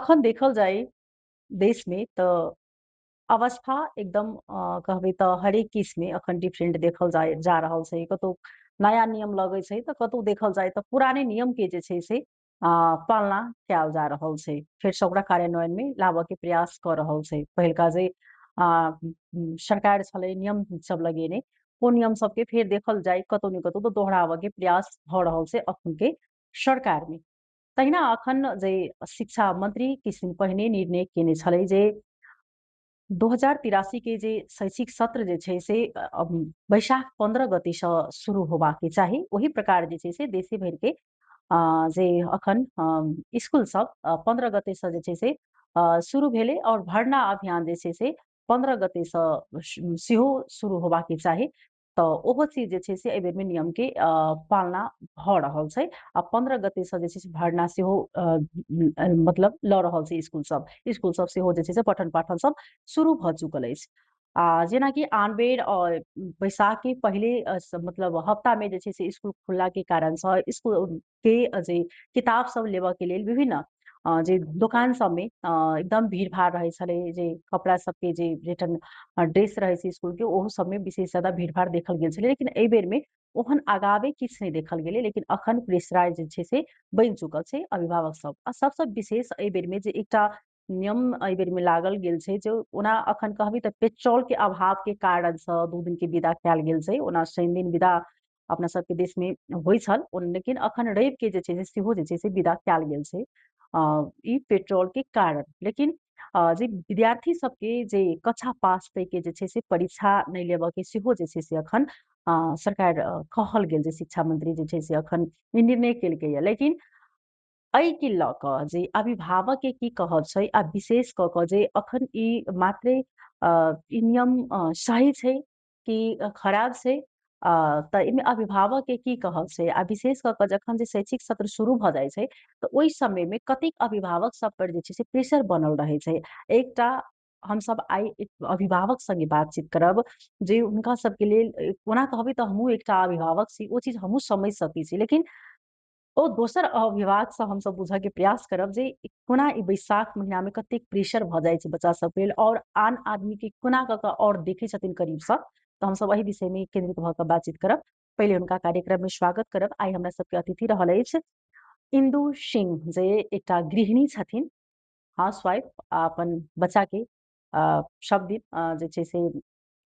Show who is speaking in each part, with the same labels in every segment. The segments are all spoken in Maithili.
Speaker 1: अखन देखल जाय देशमे तऽ अवस्था एकदम कहबै तऽ हरेक किसिममे अखन डिफरेंट देखल जाय जा रहल छै। कतौ नया नियम लगै छै तऽ कतौ देखल जाय तऽ पुराने नियमके जे छै से पालना कयल जा रहल छै, फेरसँ ओकरा कार्यान्वयनमे लाबऽके प्रयास कऽ रहल छै। पहिलका जे सरकार छलै नियम सब लगेने, ओ नियम सबके फेर देखल जाय कतौ ने कतौ तऽ दोहराबऽके प्रयास भऽ रहल छै अखनके सरकारमे। तहिना अखन जे शिक्षा मंत्री किछु दिन पहिने निर्णय केने छलै जे 2083 के जे शैक्षिक सत्र जे छै से वैशाख 15 गतेसँ शुरू होबाके चाही। ओही प्रकार जे छै से देशे भरिके जे अखन स्कूल सब 15 गतेसँ जे छै से शुरू भेलै और भर्ना अभियान जे छै से 15 गतेसँ सेहो शुरू होबाके चाही। तऽ ओहो चीज जे छै से एहि बेरमे नियमके पालना भऽ रहल छै आ 15 गतेसँ जे छै से भर्ना सेहो मतलब लऽ रहल छै। स्कूल सब सेहो जे छै से पठन पाठन सब शुरू भऽ चुकल अछि। आ जेनाकि आन बेर बैसाख के पहिले मतलब हफ्तामे जे छै से स्कूल खुललाके कारणसँ स्कूल के जे किताब सब लेबऽ के लेल विभिन्न जे दोकान सबमे एकदम भीड़ भाड़ रहै छलै, जे कपड़ा सबके जे रिटर्न ड्रेस रहै छै स्कूल के, ओहो सबमे विशेष ज्यादा भीड़ भाड़ देखल गेल छलै। लेकिन एहि बेरमे ओहन अगावे किछु नहि देखल गेलै, लेकिन अखन प्रेशराइज जे छै से बनि चुकल छै अभिभावक सब। आ सबसँ विशेष एहि बेरमे जे एकटा नियम एहि बेरमे लागल गेल छै, जे ओना अखन कहबी तऽ पेट्रोल के अभाव के कारणसँ 2 दिन के विदा कयल गेल छै। ओना शनि दिन विदा अपना सबके देशमे होइ छल, लेकिन अखन रवि के जे छै से सेहो जे छै से विदा कयल गेल छै ई पेट्रोल के कारण। लेकिन जे विद्यार्थी सबके जे कक्षा पास के जे छै से परीक्षा नहि लेबऽ के सेहो जे छै से अखन सरकार कहल गेल जे शिक्षा मंत्री जे छै से अखन ई निर्णय केलकैया। लेकिन एहिके लऽ कऽ जे अभिभावक के की कहब छै आ विशेष कऽ कऽ जे अखन ई मात्रे ई नियम सही छै कि खराब छै, तऽ एहिमे अभिभावक के की कहब छै आ विशेष कऽ कऽ जखन जे शैक्षिक सत्र शुरू भऽ जाइ छै तऽ ओहि समयमे कतेक अभिभावक सब पर जे छै से प्रेशर बनल रहै छै। एकटा हमसब आइ एक अभिभावक संगे बातचीत करब जे हुनका सबके लेल ओना कहबै तऽ हमहूँ एकटा अभिभावक छी, ओ चीज हमहूँ समझि सकै छी, लेकिन ओ दोसर अभिभावकसँ हमसब बुझऽके प्रयास करब जे कोना ई बैसाख महीनामे कतेक प्रेशर भऽ जाइ छै बच्चा सबके लेल और आन आदमीके कोना कऽ कऽ और देखै छथिन करीबसँ। तऽ हमसब एहि विषयमे केन्द्रित भऽ कऽ बातचीत करब। पहिले हुनका कार्यक्रममे स्वागत करब। आइ हमरा सबके अतिथि रहल अछि इंदु सिंह, जे एकटा गृहिणी छथिन, हाउस वाइफ, आ अपन बच्चाके सब दिन जे छै से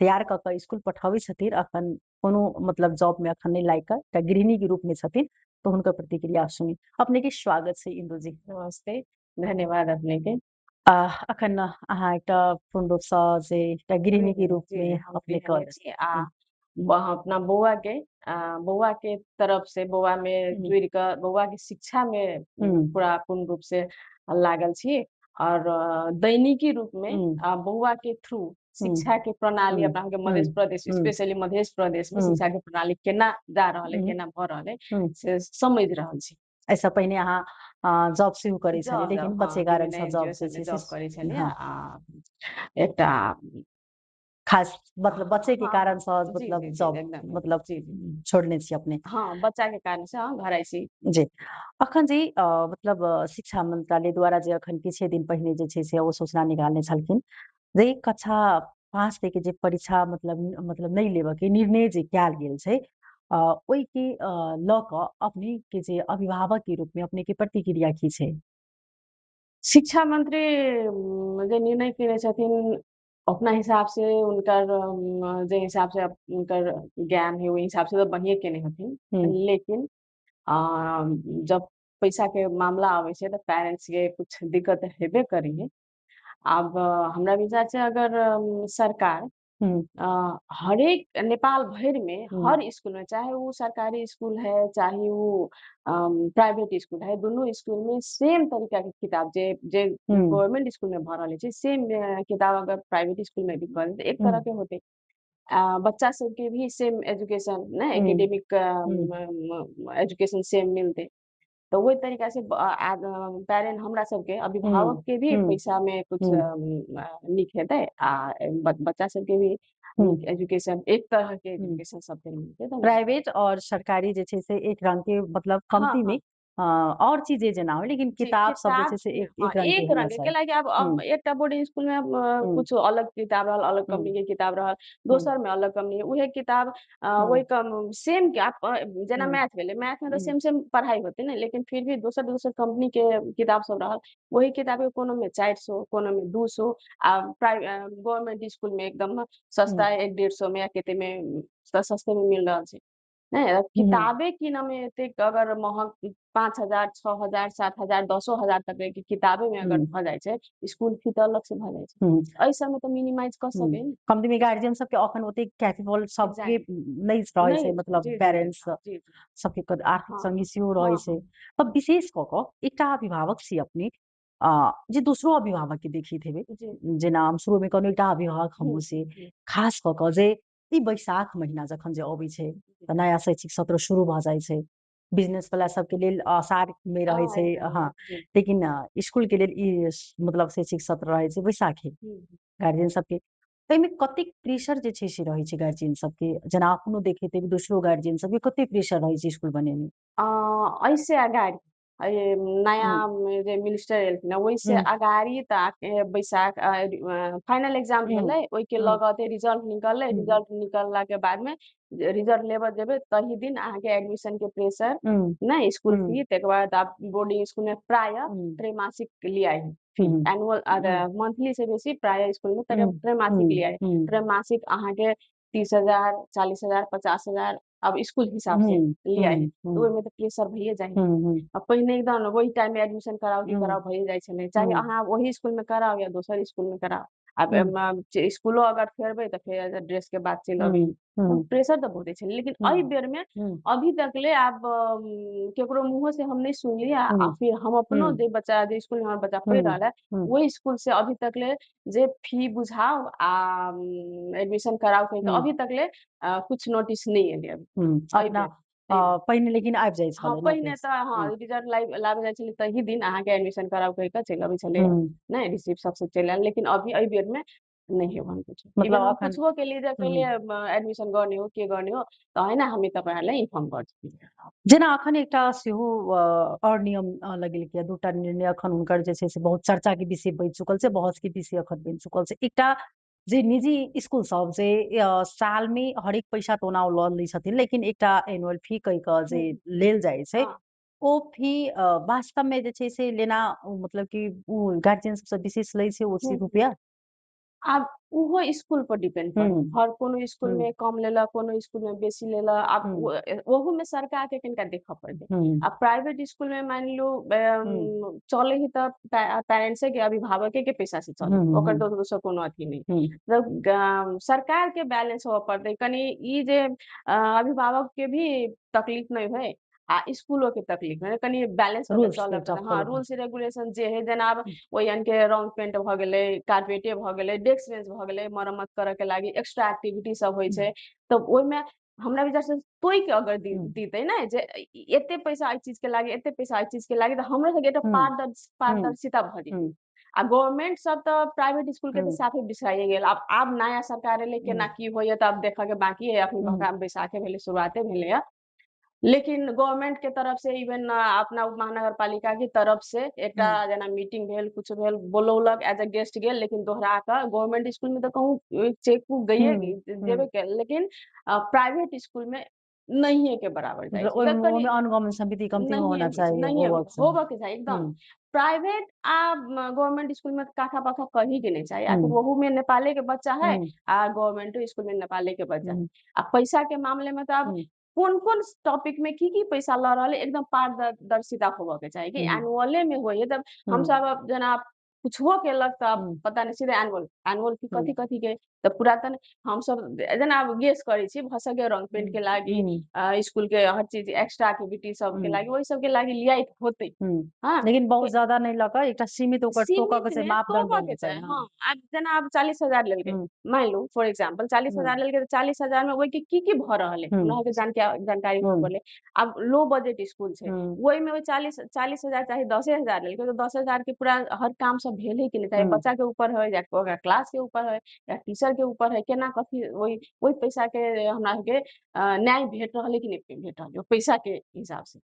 Speaker 1: तैयार कऽ कऽ स्कूल पठाबै छथिन। अखन कोनो मतलब जॉबमे अखन नहि लागि कऽ एकटा गृहिणीके रूपमे छथिन, तऽ हुनकर प्रतिक्रिया सुनी। अपने के स्वागत छै इंदु जी।
Speaker 2: नमस्ते, धन्यवाद अपने के।
Speaker 1: अखन अहाँ एकटा पूर्ण रूपसँ जे एकटा गृहिणीके रूपमे
Speaker 2: हम
Speaker 1: अपने
Speaker 2: गृहिणी
Speaker 1: कऽ
Speaker 2: छी आ अपना बौआ के तरफ से बौआ में जुड़ि कऽ बौआ के शिक्षा में पूरा पूर्ण रूप से लागल छी और दैनिकी रूप में बौआ के थ्रू शिक्षा के प्रणाली अपना के मध्य प्रदेश, स्पेशली मध्य प्रदेश में शिक्षा के प्रणाली केना जा रहल है, केना भऽ रहल है, से समझ रहल छी।
Speaker 1: एहिसँ पहिने अहाँ जॉब सेहो करै छलियै,
Speaker 2: जॉब
Speaker 1: लेकिन बच्चे
Speaker 2: विभिन्न
Speaker 1: कारणसँ
Speaker 2: एनजीओ
Speaker 1: जॉब जे
Speaker 2: सबमे
Speaker 1: छै
Speaker 2: जॉब
Speaker 1: से
Speaker 2: करै छलियै आ एकटा
Speaker 1: खास मतलब बच्चे के कारणसँ मतलब जॉब
Speaker 2: एकदम
Speaker 1: मतलब
Speaker 2: जी जी
Speaker 1: छोड़ने छी अपने।
Speaker 2: हाँ, बच्चा के कारण से हम घर छी।
Speaker 1: जी, अखन जे मतलब शिक्षा मंत्रालय द्वारा जे अखन किछे दिन पहिने जे छै से ओ सूचना निकालने छलखिन जे कक्षा 5 के जे परीक्षा मतलब नहि लेबऽ के निर्णय जे कयल गेल छै, ओहिके लऽ कऽ अपने के जे अभिभावक के रूप में अपने के प्रतिक्रिया की छै?
Speaker 2: शिक्षा मंत्री जे निर्णय केने छथिन अपना हिसाब से, हुनकर जे हिसाब से हुनकर ज्ञान है ओहि हिसाब से तऽ बढ़िए केने हथिन। लेकिन जब पैसा के मामला आबै छै तऽ पेरेंट्स के कुछ दिक्कत हेबे करी है। आब हमरा विचार से अगर सरकार हरेक नेपाल भरि में हर स्कूल में, चाहे वो सरकारी स्कूल है चाहे वो प्राइवेट स्कूल है, दुनू स्कूल में सेम तरीका के किताब जे जे गवर्नमेंट स्कूल में भऽ रहल छै, सेम किताब अगर प्राइवेट स्कूल में भी कऽ एक तरह के होते, बच्चा सबके भी सेम एजुकेशन ने एकेडमिक एजुकेशन सेम मिलते, तऽ ओहि तरीका से पेरेंट हमरा सबके अभिभावक के भी पैसा में कुछ नीक हेतै आ बच्चा सबके भी नीक एजुकेशन, एक तरह के एजुकेशन सबके मिलतै।
Speaker 1: प्राइवेट और सरकारी जे छै से एक रंग के मतलब कमती में आओर चीजे जेना होइ, लेकिन
Speaker 2: जी,
Speaker 1: किताब सब जे
Speaker 2: किताब
Speaker 1: छै से एक
Speaker 2: हँ,
Speaker 1: एक रंग के
Speaker 2: एक
Speaker 1: होना
Speaker 2: रंग के
Speaker 1: चाही।
Speaker 2: कैलाकि आब
Speaker 1: हुँ,
Speaker 2: अब एकटा बोर्डिंग स्कूल में
Speaker 1: हुँ,
Speaker 2: कुछ अलग किताब रहल, अलग
Speaker 1: हुँ,
Speaker 2: कंपनी के किताब रहल,
Speaker 1: हुँ,
Speaker 2: दोसर में अलग कंपनी के, उहे किताब
Speaker 1: हुँ,
Speaker 2: ओहि कम सेम के आप जेना
Speaker 1: हुँ,
Speaker 2: मैथ भेलै, मैथ में तऽ
Speaker 1: हुँ,
Speaker 2: सेम सेम पढ़ाइ होतै ने, लेकिन फिर भी दोसर-दोसर कंपनी के किताब सब रहल। ओही किताब के कोनो में 400 कोनो में 200 आ गवर्नमेंट स्कूल में एकदम
Speaker 1: हुँ,
Speaker 2: सस्ता 1-150 में या कते में सस्ते में मिल रहल छै। नहि
Speaker 1: हुँ,
Speaker 2: किताबे कीनऽ मे एतेक अगर महग 5,000, 6,000, 7,000, 10,000 तक के किताबे मे अगर
Speaker 1: हुँ,
Speaker 2: भऽ जाइ छै, स्कूल फी तऽ अलग से भऽ जाइ छै।
Speaker 1: हुँ।
Speaker 2: एहि सबमे तऽ मिनिमाइज कऽ
Speaker 1: हुँ,
Speaker 2: सकै ने।
Speaker 1: कमती गार्जियन सबके अखन ओतेक कैपेबल सबके
Speaker 2: एग्जैक्टली
Speaker 1: नै रहै
Speaker 2: नहि
Speaker 1: छै, मतलब
Speaker 2: जी, जी, जी,
Speaker 1: पेरेंट्स
Speaker 2: जी, जी।
Speaker 1: सबके आर्थिक
Speaker 2: हँ,
Speaker 1: तंगी सेहो रहै
Speaker 2: हँ,
Speaker 1: छै।
Speaker 2: हँ।
Speaker 1: तऽ विशेष कऽ कऽ एकटा अभिभावक छी अपने, जे दोसरो अभिभावक के देखैत हेबै,
Speaker 2: जी।
Speaker 1: जेना हम शुरूमे कहलहुँ एकटा अभिभावक
Speaker 2: हुँ,
Speaker 1: हमहूँ छी,
Speaker 2: हुँ।
Speaker 1: खास कऽ कऽ जे ई बैसाख महिना जखन जे अबै छै, तऽ नया शैक्षिक सत्र शुरू भऽ जाइ छै। बिजनेस वला सबके लेल अषाढ़मे रहै
Speaker 2: हँ,
Speaker 1: छै,
Speaker 2: एकदम
Speaker 1: हँ,
Speaker 2: जी।
Speaker 1: लेकिन स्कूलके लेल ई मतलब शैक्षिक सत्र रहै छै बैसाखे।
Speaker 2: हुँ, हुँ।
Speaker 1: गार्जियन सबके एहिमे कतेक प्रेशर जे छै से रहै छै गार्जियन सबके, जेना अपनो देखैत हेबै दोसरो गार्जियन सबके कते प्रेशर रहै छै स्कूल बनेने?
Speaker 2: अ, एहिसे अगाडि एहि
Speaker 1: हुँ,
Speaker 2: नयाँ जे मिनिस्टर एलखिन ओहिसे
Speaker 1: हुँ,
Speaker 2: अगाडि तऽ अहाँके बैसाख फाइनल एग्जाम
Speaker 1: हुँ,
Speaker 2: भेलै, ओहिके
Speaker 1: हुँ,
Speaker 2: लगते रिजल्ट निकललै,
Speaker 1: हुँ,
Speaker 2: रिजल्ट निकललाके बादमे रिजल्ट लेबऽ जेबै तही दिन अहाँके एडमिशन के प्रेशर
Speaker 1: हुँ,
Speaker 2: नहि स्कूल
Speaker 1: हुँ,
Speaker 2: फी तकर बाद आब बोर्डिंग स्कूल में प्रायः
Speaker 1: हुँ,
Speaker 2: त्रैमासिक लियाइ फी
Speaker 1: हुँ,
Speaker 2: एनुअल
Speaker 1: हुँ,
Speaker 2: मंथली से बेसी प्रायः स्कूल में
Speaker 1: हुँ,
Speaker 2: त्रैमासिक
Speaker 1: हुँ,
Speaker 2: लियाइ।
Speaker 1: हुँ,
Speaker 2: त्रैमासिक अहाँके 30,000 40,000 50,000 आब स्कूल हिसाब से
Speaker 1: हुँ,
Speaker 2: लियाइ
Speaker 1: हुँ,
Speaker 2: तऽ
Speaker 1: हुँ,
Speaker 2: ओहिमे तऽ प्रेशर भइए जाइ।
Speaker 1: हुँ, हुँ,
Speaker 2: आ पहिने एकदम ओहि टाइम मे एडमिशन कराउ की
Speaker 1: हुँ,
Speaker 2: कराउ भइए जाइ छलै। चाहे
Speaker 1: हुँ,
Speaker 2: अहाँ ओहि स्कूल मे कराउ या दोसर स्कूल मे कराउ। आब
Speaker 1: हुँ,
Speaker 2: एहिमे स्कूलो अगर फेरबै तऽ फेर ड्रेस के बात चलि अबै।
Speaker 1: हुँ, हुँ,
Speaker 2: प्रेशर तऽ बहुते छलै लेकिन
Speaker 1: हुँ,
Speaker 2: एहि बेर मे
Speaker 1: हुँ,
Speaker 2: अभी तक ले आब केकरो मुँहो से हम नहि सुनलियै आ
Speaker 1: हुँ,
Speaker 2: फिर हम अपनो
Speaker 1: हुँ,
Speaker 2: जे बच्चा जे स्कूल मे हमर बच्चा पढ़ि
Speaker 1: हुँ,
Speaker 2: रहल है
Speaker 1: हुँ,
Speaker 2: ओहि स्कूल से अभी तक ले जे फी बुझाउ आ एडमिशन कराउ कहि के
Speaker 1: हुँ,
Speaker 2: अभी तक ले कुछ नोटिस नहि एलै अभी
Speaker 1: हुँ,
Speaker 2: एहि
Speaker 1: अपना
Speaker 2: बेर एहि
Speaker 1: पहिने लेकिन आबि जाइ
Speaker 2: हँ,
Speaker 1: छलै
Speaker 2: पहिने
Speaker 1: नोटिस।
Speaker 2: तऽ हँ,
Speaker 1: हुँ,
Speaker 2: रिजल्ट लाबे जाइ छलै तही दिन अहाँके एडमिशन कराउ कहि कऽ चलि अबै छलैए।
Speaker 1: हुँ,
Speaker 2: नहि रिसिप्ट सब चलि आयल लेकिन अभी एहि बेर मे नहि ओहन किछो।
Speaker 1: मतलब
Speaker 2: इवन हम
Speaker 1: अखन
Speaker 2: पुछबो केलियै जे
Speaker 1: हुँ।
Speaker 2: कहिले एडमिसन गर्ने हो के गर्ने हो तऽ होइन हामी तपाईँहरूलाई इन्फर्म गर्छौँ।
Speaker 1: जेना अखन एकटा सेहो और नियम लगेलकै, 2 टा निर्णय अखन हुनकर जे छै से बहुत चर्चा के विषय बनि चुकल छै, बहस के विषय अखन बनि चुकल छै। एकटा जे निजी स्कूल सब जे साल मे हरेक पैसा तऽ ओना ओ लऽ लै छथिन, लेकिन एकटा एनुअल फी कहि कऽ जे
Speaker 2: हुँ,
Speaker 1: लेल जाइ छै,
Speaker 2: हँ।
Speaker 1: ओ फी वास्तवमे जे छै से लेना मतलब कि उ गार्जियन सबसँ विशेष लै छै ओ
Speaker 2: हुँ,
Speaker 1: चीज
Speaker 2: हुँ।
Speaker 1: रुपया।
Speaker 2: आब उहो स्कूल पर डिपेंड
Speaker 1: हुँ,
Speaker 2: करै हर कोनो स्कूल
Speaker 1: हुँ,
Speaker 2: मे कम लेलक, कोनो स्कूल मे बेसी लेलक आब
Speaker 1: हुँ,
Speaker 2: ओहू मे सरकार के कनिका देखऽ पड़तै।
Speaker 1: हुँ,
Speaker 2: आ प्राइवेट स्कूल मे मानि लियौ
Speaker 1: हुँ,
Speaker 2: चलै है तऽ पेरेंट्से के अभिभावके के पैसा से
Speaker 1: हुँ,
Speaker 2: चलै ओकर
Speaker 1: हुँ,
Speaker 2: तऽ दोसर कोनो अथी नहि।
Speaker 1: हुँ,
Speaker 2: तऽ सरकार के बैलेंस होबऽ पड़तै कनि ई जे अभिभावक के भी तकलीफ नहि होय आ स्कूलो के तकलीफ नहि कनि बैलेंस कऽ के
Speaker 1: रूल्स
Speaker 2: चलऽ
Speaker 1: के
Speaker 2: पड़तै। हँ,
Speaker 1: फॉलो
Speaker 2: रूल्स रेगुलेशन जे हइ जेना आब ओहि के रंग पेंट भऽ गेलै, कार्पेटे भऽ गेलै, डेस्क बेंच भऽ गेलै, मरम्मत करऽ के लागी एक्स्ट्रा एक्टिविटी सब होइ
Speaker 1: हुँ,
Speaker 2: छै। तऽ ओहिमे हमरा विचार से तोइक अगर
Speaker 1: हुँ,
Speaker 2: दितै ने जे एते पैसा एहि चीज के लागी, एते पैसा एहि चीज के लागी तऽ हमरो सबके एकटा
Speaker 1: हुँ, हुँ,
Speaker 2: पारदर्शिता भऽ जेतै।
Speaker 1: हुँ।
Speaker 2: आ गवर्नमेंट सब तऽ प्राइवेट स्कूल के तऽ
Speaker 1: हुँ,
Speaker 2: साफे बिसराइए गेल। आब नया सरकार एलै केना
Speaker 1: हुँ,
Speaker 2: की होइया तऽ आब देखऽ के बाकी है अखन
Speaker 1: हुँ,
Speaker 2: बैसाखे भेलै शुरुआते भेलैया। लेकिन गवर्नमेंट के तरफ से इवन अपना उपमहानगर पालिका के तरफ से एकटा
Speaker 1: हुँ,
Speaker 2: जेना मीटिंग भेल कुछ भेल बोलौलक एज अ गेस्ट गेल लेकिन दोहरा कऽ गवर्नमेंट स्कूल में तऽ कहूँ चेक उक गइए
Speaker 1: हुँ,
Speaker 2: जेबे
Speaker 1: हुँ।
Speaker 2: कयल लेकिन प्राइवेट स्कूल में नहिये के बराबर जाइ
Speaker 1: मतलब
Speaker 2: छै
Speaker 1: ओहिमे
Speaker 2: तऽ कनि
Speaker 1: ओहिमे अनुगमन समिति कम्तीमे
Speaker 2: नहिये
Speaker 1: होना
Speaker 2: होइ छै
Speaker 1: चाही
Speaker 2: नहिये
Speaker 1: होबक चाही।
Speaker 2: होबऽ के चाही एकदम
Speaker 1: हुँ,
Speaker 2: प्राइवेट आ गवर्नमेंट स्कूल में काखा पाखा कही के नहि चाही आखिर
Speaker 1: हुँ,
Speaker 2: ओहू में नेपाले के बच्चा है
Speaker 1: हुँ,
Speaker 2: आ गवर्नमेंटो स्कूल में नेपाले के बच्चा है।
Speaker 1: हुँ,
Speaker 2: आ पैसा के मामले में तऽ आब
Speaker 1: हुँ,
Speaker 2: कोन कोन टॉपिक में की की पैसा लऽ रहल है एकदम पारदर्शिता होबऽ के चाही कि
Speaker 1: हुँ,
Speaker 2: एनुअले में होइ है तब
Speaker 1: हुँ,
Speaker 2: हमसब अब जेना पुछबो केलक तऽ
Speaker 1: हुँ,
Speaker 2: पता नहि सीधे एनुअल एनुअल फी
Speaker 1: हुँ,
Speaker 2: कथी कथी के तऽ पूरा तऽ हमसब जेना आब गेस करै छी भऽ सकैए रंग पेंट
Speaker 1: हुँ,
Speaker 2: के लागी
Speaker 1: हुँ,
Speaker 2: स्कूल के हर चीज एक्स्ट्रा एक्टिविटी सबके
Speaker 1: हुँ,
Speaker 2: लागी ओहि सबके लागी लियाइत होतै।
Speaker 1: हुँ।
Speaker 2: हँ
Speaker 1: लेकिन बहुत ज़्यादा नहि लऽ कऽ एकटा सीमित ओकर टोकक
Speaker 2: सीमित
Speaker 1: छै,
Speaker 2: मे
Speaker 1: मापदंड
Speaker 2: तोपऽ
Speaker 1: होना
Speaker 2: के
Speaker 1: चाही।
Speaker 2: चाही
Speaker 1: हाँ।
Speaker 2: हँ, आब जेना आब 40,000 लेलकै,
Speaker 1: हुँ,
Speaker 2: मानि लू फॉर एग्जाम्पल
Speaker 1: हुँ,
Speaker 2: 40,000 लेलकै तऽ 40,000 मे ओहिके की-की भऽ रहल अइ?
Speaker 1: हुँ,
Speaker 2: हमरा आरके जानकारी होबऽ
Speaker 1: हुँ,
Speaker 2: पड़लै। आब लो बजट स्कूल छै,
Speaker 1: हुँ,
Speaker 2: ओहिमे ओहि 40,000 चाहे 10,000 लेलकै तऽ 10,000 के पूरा हर काम सब भेलै कि नहि? चाहे
Speaker 1: हुँ।
Speaker 2: बच्चा के ऊपर है या ओकरा क्लास के ऊपर है या टीचर के ऊपर है, केना कथी ओहि ओहि पैसा के हमरा आरके न्याय भेट रहल है कि नहि भेट रहल है, ओहि पैसा के हिसाब से।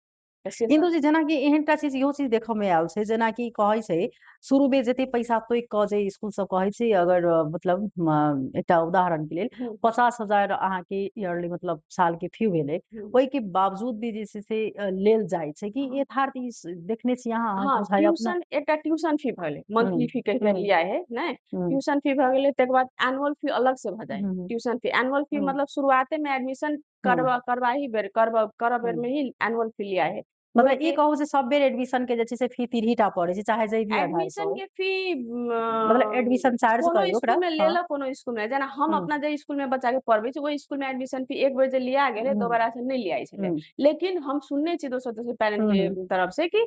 Speaker 2: तऽ से
Speaker 1: इंदु
Speaker 2: सब
Speaker 1: जी, जेनाकि एहन टा चीज इहो चीज देखऽ मे आयल छै, जेनाकि कहै छै शुरूमे जते पैसा तोकि कऽ जे स्कूल सब कहै छै, अगर मतलब एकटा उदाहरण के लेल 50,000 अहाँके ईयरली मतलब साल के फी भेलै, ओहिके बावजूद भी जे छै से लेल जाइ छै कि यथार्थ ई देखने छी अहाँ? अहाँके
Speaker 2: हँ,
Speaker 1: बुझाइया अपना?
Speaker 2: ट्यूशन एकटा ट्यूशन फी भऽ गेलै, मंथली फी कहि कऽ लिया है नहि, ट्यूशन फी भऽ गेलै, तकर बाद एनुअल फी अलग से भऽ जाइ, ट्यूशन फी एनुअल फी मतलब शुरुआते में एडमिशन करबा ही बेर करब बेर में ही एनुअल फी लिया है।
Speaker 1: मतलब ई
Speaker 2: ओहिके
Speaker 1: कहू जे सब बेर एडमिशन के जे छै से फी 3 टा पड़ै छै, चाहे जे भी आधार
Speaker 2: एडमिशन
Speaker 1: पर
Speaker 2: के फी
Speaker 1: मतलब एडमिशन चार्ज
Speaker 2: कोनो
Speaker 1: कहियौ ओकरा।
Speaker 2: स्कूल में लेलक, कोनो स्कूल में जेना हम अपना जे स्कूल में बच्चा के पढ़बै छी ओहि स्कूल में एडमिशन फी एक बेर जे लिया गेलै दोबारा से नहि लियाइ छलै, लेकिन हम सुनने छी दोसर दोसर पेरेंट के तरफ से कि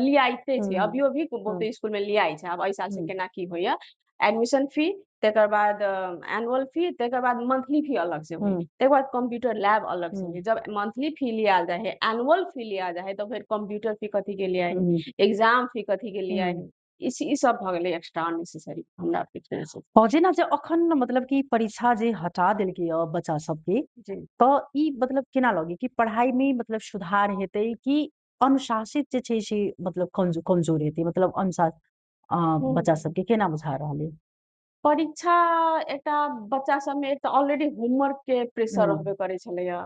Speaker 2: लियाइते छै, अभियो भी बहुते स्कूल में लियाइ छै। आब एहि साल से केना की होइया, एडमिशन फी, तकर बाद एनुअल फी, तकर बाद मंथली फी अलग से होइ, तकर बाद कंप्यूटर लैब अलग से होइ। जब मंथली फी लियाल जाइ है, एनुअल फी लिया जाइ है, तऽ फेर कंप्यूटर फी कथी के लिया है, एग्जाम फी कथी के लिया है, ई सब भऽ गेलै एक्स्ट्रा अननेसेसरी हमरा से।
Speaker 1: जेना जे अखन मतलब कि परीक्षा जे हटा देलकै बच्चा सबके, तऽ ई मतलब केना लगे कि पढ़ाई में मतलब सुधार हेतै कि अनुशासित जे छै से मतलब कमजोर हेतै, मतलब अनुशासित बच्चा सबके केना बुझा रहल है?
Speaker 2: परीक्षा एकटा बच्चा सबमे एक तऽ ऑलरेडी होमवर्क के प्रेशर रहबे करै छलैया,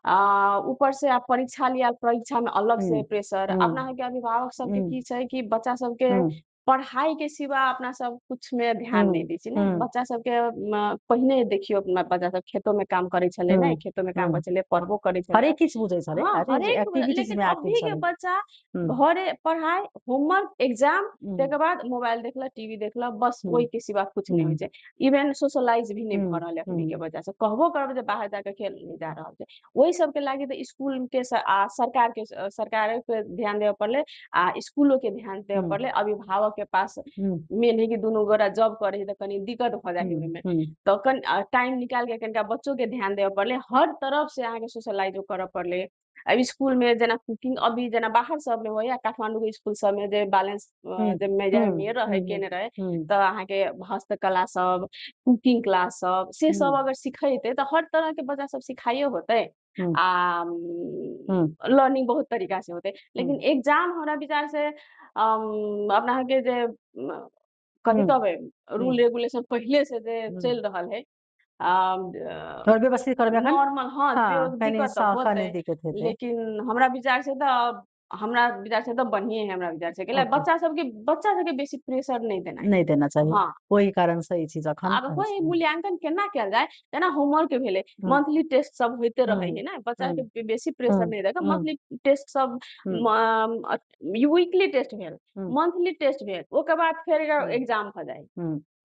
Speaker 2: आ ऊपर से आब परीक्षा लिया, परीक्षा में अलग से प्रेशर। अपना के अभिभावक सबके की छै कि बच्चा सबके पढ़ाई के सिवा अपना सब कुछ में ध्यान नहीं दै छी ने। बच्चा सबके पहिने देखियो अपना बच्चा सब खेतो में काम करै छलै ने, खेतो में काम करै छलै, पढ़बो करै छलै,
Speaker 1: हरेक किछु बुझै छलै,
Speaker 2: हँ,
Speaker 1: हरेक
Speaker 2: हरेक
Speaker 1: एक्टिविटीज
Speaker 2: लेकिन
Speaker 1: में एक्टिव
Speaker 2: अभी के
Speaker 1: छलै।
Speaker 2: बच्चा घरे पढ़ाई, होमवर्क, एग्जाम, तकर बाद मोबाइल देखलक, टीवी देखलक, बस ओहि के सिवा कुछ नहीं होइ छै। इवन सोशलाइज भी नहीं भऽ रहल है अखनी के बच्चा सब, कहबो करब जे बाहर जाके खेल नहीं जा रहल छै। ओहि सबके लागि तऽ स्कूल के आ सरकार के सरकार के ध्यान देबऽ पड़लै आ स्कूलो के ध्यान देबऽ पड़लै। अभिभावक के पास मेन है कि दुनू गोरा जॉब करे है तऽ कनी दिक्कत भऽ जाइ है ओहिमे, तऽ कनि टाइम निकाल के कनिका बच्चो के ध्यान देबऽ पड़लै, हर तरफ से अहाँके सोशलाइजो करऽ पड़लै। अब स्कूल में जेना कुकिंग अभी जेना बाहर सब में होइया, काठमांडू के स्कूल सब में जे बैलेंस जे में रहे केने रहे, तऽ अहाँके हस्तकला सब, कुकिंग क्लास सब, से सब अगर सिखेते तऽ हर तरह के बच्चा सब सिखाइयो होते आ लर्निंग बहुत तरीका से होते। लेकिन एग्जाम हमरा विचार से अपना के जे कथी कहबै, रूल रेगुलेशन पहिले से जे चलि रहल है,
Speaker 1: और व्यवस्थित करबै अखन?
Speaker 2: नॉर्मल, हाँ,
Speaker 1: हाँ, कनी
Speaker 2: दिक्कत तऽ
Speaker 1: कनी
Speaker 2: होतै,
Speaker 1: दिक्कत हेतै।
Speaker 2: लेकिन हमरा विचार से तऽ हमरा विचार से तऽ बढ़िए है। हमरा विचार से बच्चा सबके बेसी प्रेशर नहीं देना,
Speaker 1: नहीं देना चाहिए,
Speaker 2: हाँ।
Speaker 1: ओहि कारण से ई चीज अखन
Speaker 2: आब कोई मूल्यांकन केना कयल जाय, जेना होमवर्क भेलै, मंथली टेस्ट सब होइते रहै है ना, बच्चा के बेसी प्रेशर नहीं देके मंथली टेस्ट सब, वीकली टेस्ट भेल, मंथली टेस्ट भेल, ओकर बाद फेर एग्जाम भऽ जाय,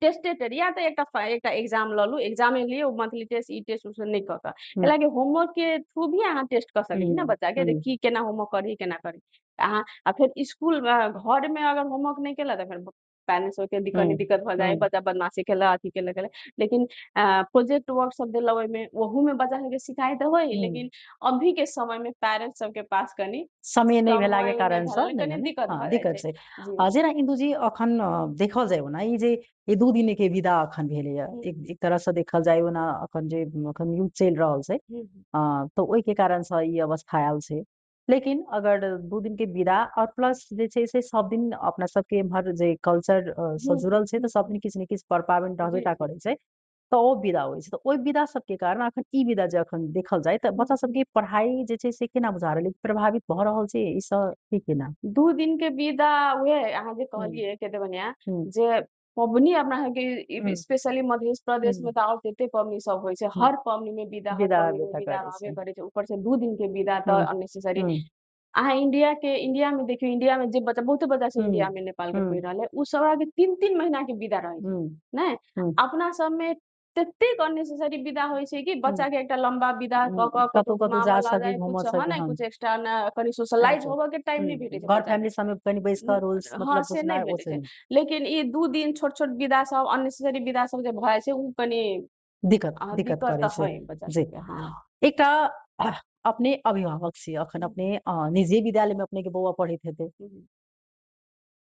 Speaker 2: टेस्टे या तऽ एकटा एग्जाम लऽ लू, एग्जामे लियौ, मंथली टेस्ट ई टेस्ट उसब नहि कऽ कऽ, कैलाकि होमवर्क के थ्रू भी अहाँ टेस्ट कऽ सकै छी ने बच्चा के, जे की केना होमवर्क करी केना करी अहाँ। आ फेर स्कूल घर में अगर होमवर्क नहि केलक तऽ फेर पेरेंट्स सबके कनी दिक्कत भऽ जाय, बच्चा बदमाशी केलक, अथी केलक, लेकिन प्रोजेक्ट वर्क सब देलक ओहिमे, ओहू में बच्चा सबके सिखाइ तऽ होइ, लेकिन अभी के समय में पेरेंट्स सबके पास कनी
Speaker 1: समय नहि भेला के कारण से
Speaker 2: कनी दिक्कत भऽ जाइ
Speaker 1: दिक्कत छै। जेना इंदु जी अखन देखल जाय ओना ई जे ई 2 दिन के विदा अखन भेलैया, एक तरह से देखल जाय ओना अखन जे अखन युद्ध चलि रहल छै, तऽ ओहि के कारण से ई अवस्था आयल छै। लेकिन अगर 2 दिन के विदा और प्लस जे छै से सब दिन अपना सबके एम्हर जे कल्चर से जुड़ल छै तऽ सब दिन किछु ने किछु पर पाबनि रहबे टा करै छै, तऽ ओ विदा होइ छै। तऽ ओहि विदा सबके कारण अखन ई विदा जे अखन देखल जाय तऽ बच्चा सबके पढ़ाई जे छै से केना बुझा रहल, प्रभावित भऽ रहल छै ई सब की केना?
Speaker 2: 2 दिन के विदा उहे अहाँ जे कहलियै कते बढ़िया जे पबनी अपना सबके स्पेशली मध्य प्रदेश में तऽ आओर तते पबनी सब होइ छै, हर पबनी में विदा, हर पबनी में विदा रहबे करै छै, ऊपर से 2 दिन के विदा तऽ अननेसेसरी। अहाँ इंडिया में देखियौ, इंडिया में जे बच्चा, बहुते बच्चा सब इंडिया में नेपाल के पढ़ि रहल है, उ सब अहाँके 3-3 महीना के विदा रहै छै ने। अपना सब में ततेक अननेसेसरी विदा होइ छै कि बच्चा के एकटा लंबा विदा कऽ कऽ
Speaker 1: कतौ कतौ जा सकी, घूमऽ
Speaker 2: सकी, हँ, कुछ एक्स्ट्रा ना कनी सोशलाइज होबऽ के टाइम नहि भेटै छै,
Speaker 1: घर फैमिली समय कनी बैस कऽ रूल्स
Speaker 2: मतलब से नहि भेटै छै। लेकिन ई 2 दिन छोट छोट विदा सब अननेसेसरी विदा सब जे भऽ जाइ छै उ कनी
Speaker 1: दिक्कत दिक्कत करै छै
Speaker 2: बच्चा
Speaker 1: जी। एकटा अपने अभिभावक छी, अखन अपने निजी विद्यालय में अपने के बौआ पढ़ैत हेतै,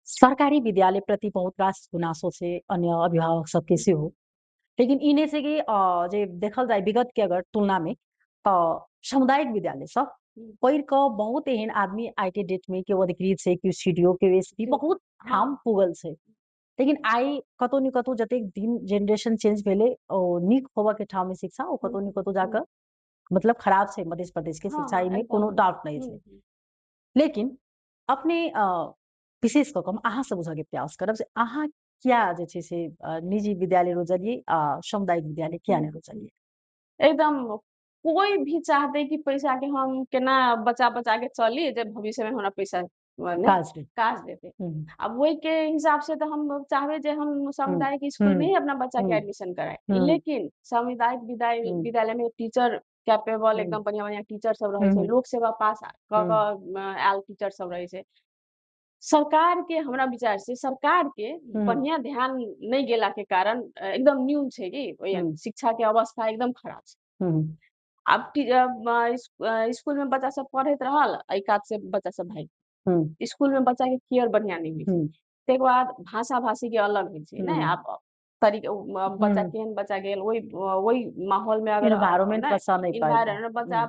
Speaker 1: सरकारी विद्यालय प्रति बहुत रास गुनासो छै अन्य अभिभावक सबके सेहो, लेकिन ई नहि छै कि जे देखल जाय विगत के अगर तुलना में तऽ सामुदायिक विद्यालय सब
Speaker 2: हुँ।
Speaker 1: पढ़ि कऽ बहुत एहन आदमी आइ के डेट में केओ अधिकृत छै, केओ सीडीओ, केओ एसपी,
Speaker 2: जी।
Speaker 1: बहुत ठाम
Speaker 2: हँ।
Speaker 1: पुगल छै। लेकिन आइ कतौ ने कतौ जतेक दिन जेनरेशन चेंज भेलै ओ नीक होबऽ के ठाम में शिक्षा ओ कतौ ने कतौ जाकऽ मतलब खराब छै। मध्य प्रदेश के
Speaker 2: हँ,
Speaker 1: शिक्षा
Speaker 2: हँ,
Speaker 1: एहिमे
Speaker 2: एकदम।
Speaker 1: कोनो डाउट नहि छै। लेकिन अपने विशेष कऽ कऽ हम अहाँ से बुझऽ के प्रयास करब जे अहाँ किया जे छै से निजी विद्यालय रोजलियै आ सामुदायिक विद्यालय किया नहि रोजलियै?
Speaker 2: एकदम कोई भी चाहते कि पैसा के हम केना बचा बचा के चली जे भविष्य में हमरा पैसा ने
Speaker 1: काज देतै।
Speaker 2: काज देते। अब वही के हिसाब से तो हम चाहबे जे हम सामुदायिक स्कूल में ही अपना बच्चा के एडमिशन कराए, लेकिन सामुदायिक विद्यालय में टीचर कैपेबल एकदम बढ़िया बढ़िया टीचर सब रहे छै, लोक सेवा पास कऽ कऽ आयल टीचर सब रहे छै। सरकार के हमरा विचार से सरकार के बढ़िया ध्यान नहीं गेला के कारण एकदम न्यून छै कि ओहि शिक्षा के अवस्था एकदम खराब छै। आब स्कूल में बच्चा सब पढ़ैत रहल, एहि कात से बच्चा सब भागि, स्कूल में बच्चा के केयर बढ़िया नहीं होइ छै। ताहिके बाद भाषा भाषी के अलग होइ छै ने, आब तरीका बच्चा केहन बच्चा गेल ओहि ओहि माहौल में अगर
Speaker 1: एनवायरनमेंट बच्चा नहीं पाबि
Speaker 2: एनवायरनमेंट बच्चा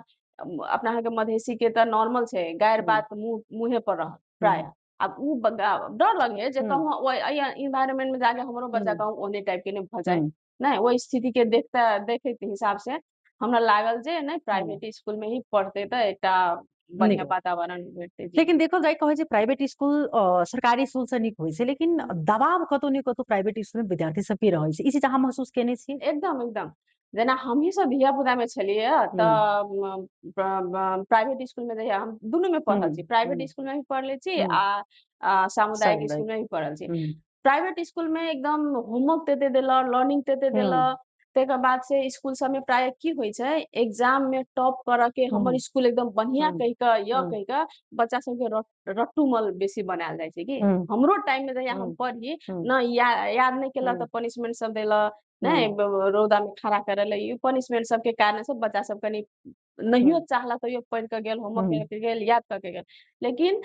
Speaker 2: अपना अहाँके मधेसी के तऽ नॉर्मल छै, गारि बात मुँहे पर रहल प्राय। आब उ डर लगे जे कहूँ एनवायरनमेंट में जाके हमरो बच्चा कहूँ ओहने टाइप के नहीं भऽ जाए नहीं, ओहि स्थिति के देखते देखैत हिसाब से हमरा लागल जे नहीं प्राइवेट स्कूल में ही पढ़ते तऽ एकटा बढ़िया वातावरण भेटतै।
Speaker 1: लेकिन देखल जाय कहै छै प्राइवेट स्कूल सरकारी स्कूल से नीक होइ छै, लेकिन दबाव कतौ ने कतौ प्राइवेट स्कूल में विद्यार्थी सबके रहै छै। ई चीज अहाँ महसूस केने छियै?
Speaker 2: एकदम एकदम। जेना हमही सब धिया पुता में छलियै तऽ प्राइवेट स्कूल में जहिया हम दुनू में पढ़ल छी, प्राइवेट स्कूल में भी पढ़ले छी आ सामुदायिक स्कूल में भी पढ़ल छी। प्राइवेट स्कूल में एकदम होमवर्क तेते देलक, लर्निंग तेते देलक, तकर बाद से स्कूल सब में प्राय की होइ छै एग्जाम में टॉप करऽ के हमर स्कूल एकदम बढ़िया कहि कऽ य कहि कऽ बच्चा सबके रट्टूमल बेसी बनायल जाइ छै कि। हमरो टाइम में जहिया हम पढ़ी न याद नहीं केलक तऽ पनिशमेंट सब देलक, नहीं रौदा में खड़ा करल, ई पनिशमेंट सबके कारण से बच्चा सब कनी नहियो चाहलक तैयो पढ़ि कऽ गेल, होमवर्क कऽ के गेल, याद कऽ के गेल। लेकिन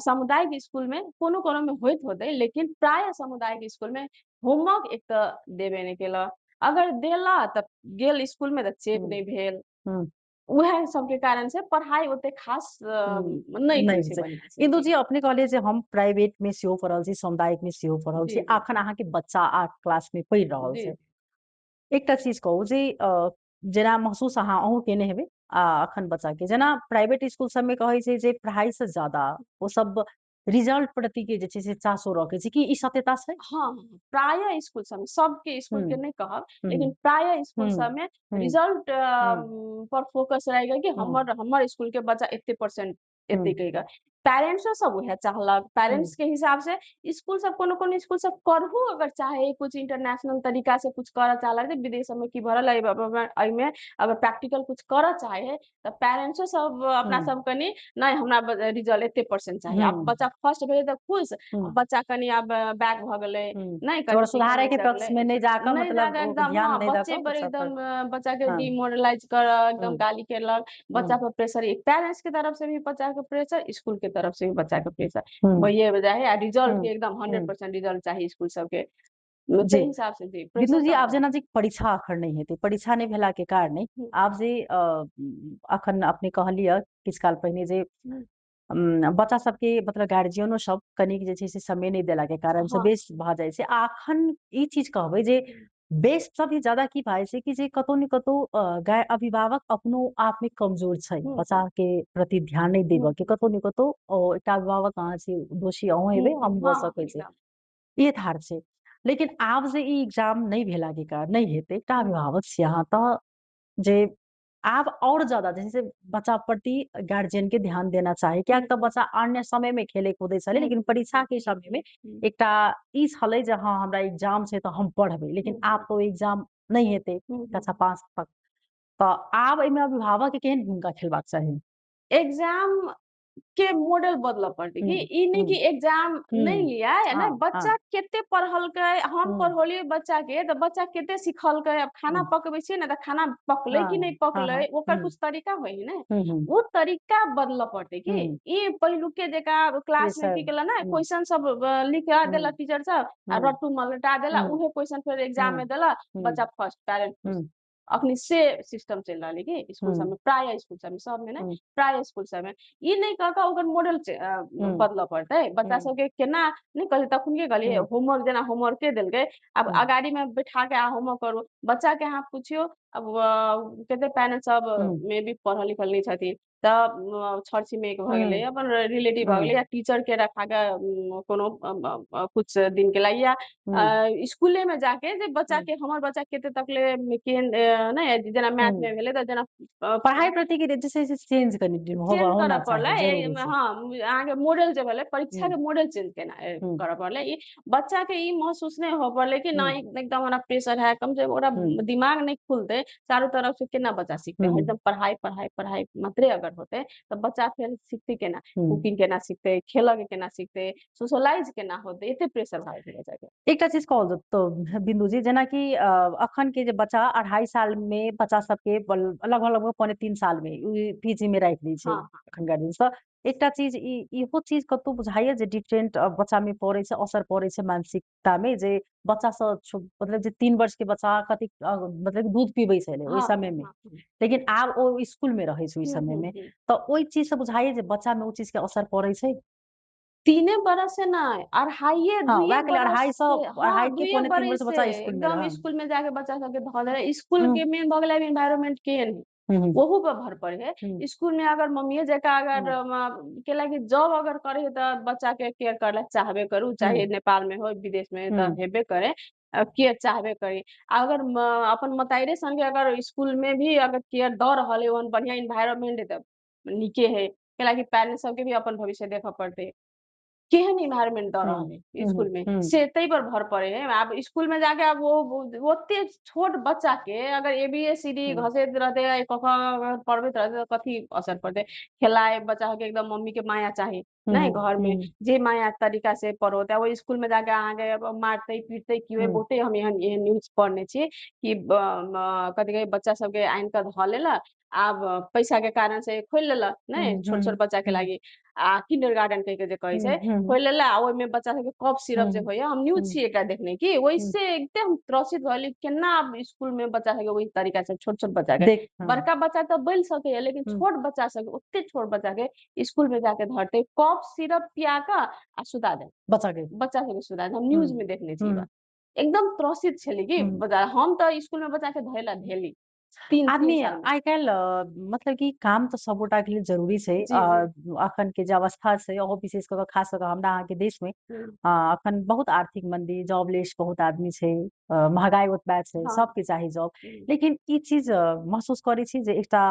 Speaker 2: सामुदायिक स्कूल में कोनो कोनो में होइत होतै, लेकिन प्राय सामुदायिक स्कूल में होमवर्क एक तऽ देबे नहि केलक, अगर देला तऽ गेल स्कूल में तऽ चेक नहीं भेल, उएह सबके कारण से पढ़ाई ओते खास नहीं होइ छै बढ़िया से।
Speaker 1: इंदु जी अपने कहलियै जे हम प्राइवेट में सेहो पढ़ल छी, सामुदायिक में सेहो पढ़ल छी, अखन अहाँके बच्चा 8 क्लास में पढ़ि रहल छै। एकटा चीज कहू जे जेना महसूस अहाँ अहूँ केने हेबै आ अखन बच्चा के जेना प्राइवेट स्कूल सब में कहै छै जे पढ़ाई से ज्यादा ओ सब रिजल्ट प्रति के जे छै से चासो रखै छै, कि ई सत्यता छै?
Speaker 2: हाँ, प्राय स्कूल सब में, सबके स्कूल के नहीं कहब, लेकिन प्राय स्कूल सब में रिजल्ट पर फोकस रहेगा कि हमर हमर स्कूल के बच्चा एते परसेंट एते कहिके। पेरेंट्सो सब उएह चाहलक, पेरेंट्स के हिसाब से स्कूल सब कोनो कोनो स्कूल सब करहु अगर चाहे कुछ इंटरनेशनल तरीका से कुछ करऽ चाहलक, विदेश सब में की भरल एहिमे अगर प्रैक्टिकल कुछ करऽ चाहे तऽ पेरेंट्सो सब अपना सब कनी नहीं हमरा रिजल्ट एते परसेंट चाही। आब बच्चा फर्स्ट भेलै तऽ खुश, बच्चा कनी आब बैक भऽ गेलै, नहीं कनी
Speaker 1: सुधारे के पक्ष में नहीं जाकर मतलब
Speaker 2: एकदम
Speaker 1: ध्यान नहीं
Speaker 2: बच्चे पर एकदम बच्चा के डिमोरलाइज कर एकदम गाली केलक, बच्चा पर प्रेशर, पेरेंट्स के तरफ से भी बच्चा के प्रेशर, स्कूल के तरफ से भी बच्चा के प्रेशर वही वजह है। आ रिजल्ट के एकदम 100% रिजल्ट चाहिए स्कूल सबके
Speaker 1: जी।
Speaker 2: हिसाब से। जी
Speaker 1: बिंदु जी, आब जेना जे परीक्षा अखन नहीं हेतै, परीक्षा नहीं भेला के कारण आब जे अखन अपने कहलियै किछु काल पहिने जे बच्चा सबके मतलब गार्जियनो सब कनिक जे छै से समय नहीं देला के कारण से बेस भऽ जाइ छै। आ अखन ई चीज कहबै जे बेस सब भी ज्यादा की भए छै कि जे कतौ ने कतौ अभिभावक अपनो आप में कमजोर छै, बच्चा के प्रति ध्यान नहीं देबऽ के, कतौ ने कतौ एकटा अभिभावक अहाँ छी, दोषी अहूँ हेबै, हम भऽ सकै छै, ई थार छै। लेकिन आब जे ई एग्जाम नहीं भेला के कारण नहीं हेतै, एकटा अभिभावक छी अहाँ तऽ जे आब और ज्यादा जैसे बच्चा प्रति गार्जियन के ध्यान देना चाही, कियाक तऽ बच्चा अन्य समय में खेले कूदै छलै, लेकिन परीक्षा के समय में एकटा ई छलै जे हाँ हमरा एग्जाम छै तऽ हम पढ़बै, लेकिन आब तो एग्जाम नहीं हेतै कक्षा 5 तक, तऽ आब एहिमे अभिभावक के केहन भूमिका खेलबाक चाही?
Speaker 2: एग्जाम के मॉडल बदलऽ पड़तै कि ई नहीं कि एग्जाम नहीं लिया है ना, बच्चा कते पढ़लकै, हम पढ़ौलियै बच्चा के तऽ बच्चा कते सिखलकै। अब खाना पकबै छियै ने तऽ खाना पकलै कि नहीं पकलै ओकर कुछ तरीका होइ है ने, वो तरीका बदलऽ पड़तै कि ई पहिलुके जकाँ क्लास में की केलक ना, क्वेश्चन सब लिख देलक टीचर सब आ रट्टू मलटा देलक, उहे क्वेश्चन फेर एग्जाम में देलक, बच्चा फर्स्ट, पेरेंट खुश। अखनी से सिस्टम चलि रहल है कि स्कूल सबमे, प्राय स्कूल सबमे, सबमे नहि, प्राय स्कूल सबमे। ई नहि कह कऽ ओकर मॉडल बदलऽ पड़तै बच्चा सबके। केना नहि कहलियै तखन के कहलियै, होमवर्क जेना होमवर्के देलकै, आब अगाड़ी मे बैठा के आ होमवर्क करू बच्चा के। अहाँ पुछियौ, आब कते पेरेंट्स सब मे भी पढ़ल लिखल नहि छथिन, तऽ छर छिमेक भऽ गेलै, अपन रिलेटिव भऽ गेलै, या टीचर के रखा के कोनो कुछ दिन के लागि, या स्कूले में जाके जे बच्चा के, हमर बच्चा कते तक ले केहन नहि, जेना मैथ में भेलै तऽ जेना
Speaker 1: पढ़ाई प्रति के जे छै से चेंज कनि
Speaker 2: चेंज करऽ पड़लै। हँ, अहाँके मॉडल जे भेलै, परीक्षा के मॉडल चेंज केना करऽ पड़लै। ई बच्चा के ई महसूस नहि होय पड़लै कि नहि एकदम हमरा प्रेशर है, कम से कम ओकरा दिमाग नहि खुलतै चारू तरफ से, केना बच्चा सीखतै? एकदम पढ़ाई पढ़ाई पढ़ाई मात्रे अगर होतै तऽ बच्चा फेर सीखतै केना? कुकिंग केना सीखतै, खेलऽ के केना सीखतै, सोशलाइज केना होतै? एते प्रेशर भऽ गेल बच्चा के।
Speaker 1: एकटा चीज कहल तऽ बिन्दु जी, जेनाकि अखन के जे बच्चा 2.5 साल में बच्चा सबके लगभग लगभग 2.75 साल में पीजी में राखि दै छै अखन गार्जियन। तऽ एकटा चीज इहो चीज कतौ बुझाइया जे डिफरेंट बच्चा में पड़ै छै, असर पड़ै छै मानसिकता में, जे बच्चा सब मतलब जे 3 वर्ष के बच्चा कतेक मतलब दूध पीबै छलै ओहि समय में, लेकिन आब ओ स्कूल में रहै छै ओहि समय में, तऽ ओहि चीज से बुझाइया जे बच्चा में ओ चीज के असर पड़ै छै?
Speaker 2: 3 बरस से नहि, अढ़ाइये दुइये बरस से,
Speaker 1: अढ़ाई के 2.75 वर्ष बच्चा स्कूल में,
Speaker 2: एकदम स्कूल में जाके बच्चा सबके धऽ देले। स्कूल के मेन भऽ गेलै एनवायरनमेंट केहन है, ओहू पर भर पड़े है। स्कूल में अगर मम्मीए जकाँ अगर केला कि जॉब अगर करे है तऽ बच्चा के केयर करे चाहबे करू, चाहे नेपाल में हो विदेश में तऽ हेबे करे, केयर चाहबे करी। अगर अपन मताइरे संगे अगर स्कूल में भी अगर केयर दऽ रहल है, ओहन बढ़िया इन्वायरमेंट है तऽ नीके है। कैलाकि पेरेंट्स सबके भी अपन भविष्य देखऽ पड़तै, केहन इन्वायरमेंट दऽ रहल है स्कूल में से तै पर भर पड़े है। आब स्कूल में जाके आब वो ओते छोट बच्चा के अगर A B A C D घसैत रहते, क ख पढ़बैत रहते, कथी असर पड़तै? खेलाए बच्चा के एकदम मम्मी के माया चाही नहीं, घर में जे माया तरीका से पढ़ोते, वो स्कूल में जाके अहाँके मारतै पीटतै की? बहुते हम एहन एहन न्यूज पढ़ने छी कि कथी कहै, बच्चा सबके आनि कऽ धऽ लेलक, आब पैसा के कारण से खोलि लेलक नहि, छोट छोट बच्चा के लागी आ किंडर गार्डन कहि के जे कहै छै, खोलि लेलक, आ ओहिमे बच्चा सबके कफ सिरप जे होइया, हम न्यूज छी एकटा देखने कि ओहिसे एकदम त्रसित भऽ केना आब स्कूल में बच्चा सबके ओहि तरीका से, छोट छोट बच्चा के, बड़का बच्चा तऽ बोलि सकैया लेकिन छोट बच्चा सबके, ओते छोट बच्चा के स्कूल में जाके धरते कफ सिरप पिया कऽ आ सुता दे
Speaker 1: बच्चा के,
Speaker 2: बच्चा सबके सुता दे। हम न्यूज में देखने छी, एकदम त्रसित छली कि बच्चा। हम तऽ स्कूल में बच्चा के धैला धेली 3
Speaker 1: आदमी आइ काल्हि मतलब कि काम तऽ सबगोटा के लेल जरूरी छै। अखन के जे अवस्था छै, ओहो विशेष कऽ खास कऽ हमरा अहाँके देश में अखन बहुत आर्थिक मंदी, जॉबलेस बहुत आदमी छै, महगाई ओतबा छै, सबके चाही जॉब। लेकिन ई चीज महसूस करै छी जे एकटा